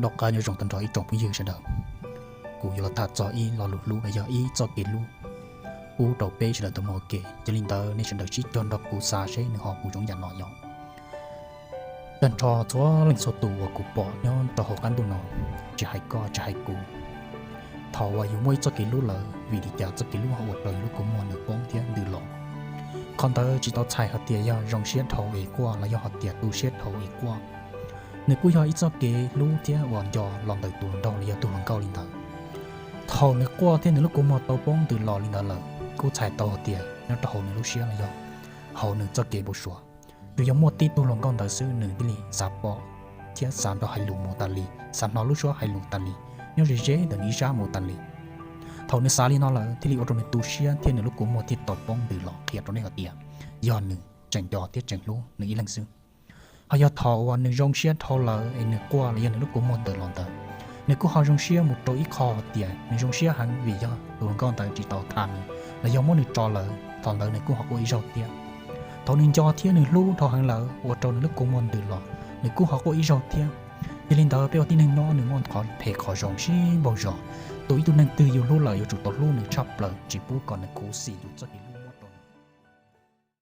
Noj qab nyob zoo tag nrho ib tsoom phooj ywg sawv daws. Kuv yuav los tham txog ib lo lus hlub los yog ib txoj kev hlub pub rau peb sawv daws tau mloog ua ke. Yog li ntawd nej sawv daws sib cog nrog kuv xav seb nws ho puas zoo yam no yog. Tag nrho txhua leej txhua tus uas kuv pom nyob rau hauv qab ntuj no, tsis hais koj tsis hais kuv, thaum uas yus muaj ib txoj kev hlub lawm, vim li cas txoj kev hlub ho ua rau yus lub kua muag nws poob thiab ntws los? Qhov ntawd tsis tau txhais hais tias yog zoo siab dhau es quaj los yog hais tias tu siab dhau es quaj. Nws kuj yog ib txoj kev hlub thiab uas nco los ntawm tus hluas nraug los yog tus hluas nkauj li ntawd. Thaum nws quaj thiab nws lub kua muag tau poob ntws los li ntawd lawm, kuj txhais tau hais tias nyob rau hauv nws lub siab los yog hauv nws txoj kev npau suav, tsuas yog muaj tib tug hluas nkauj ntawd xwb nws thiaj li xav pom thiab xav nrog hais lus mus tas li, xav hnov lub suab hais lus tas li, nyob ze ze ntawm nws ib sab mus tas li. Thaum nws xav li no lawm thiaj li ua rau nws tu siab thiab nws lub kua muag thiaj tau poob ntws los qhia rau nej hais tias yog nws tseem nco thiab tseem hlub nws ib leeg xwb. Ho yog thaum uas nws zoo siab dhau lawm es nws quaj los yog nws lub kua muag ntws los ntawd, nws kuj ho zoo siab mus rau ib qho hais tias nws zoo siab heev vim yog tus hluas nkauj ntawd tsis tau tham nws los yog muab nws tso lawm, thaum ntawd nws kuj ho quaj ib zaug thiab. Thaum nws nco thiab nws hlub dhau heev lawm ua rau nws lub kua muag ntws los, nws kuj ho quaj ib zaug thiab. Yog li ntawd peb ua tib neeg nyob nws muaj qhov phem qhov zoo sib npaug zos. Tus ib tug neeg twg yus hlub lawm yuav tsum tau hlub nws tshaj plaws, tsis pub kom nws khuv xim yus txoj kev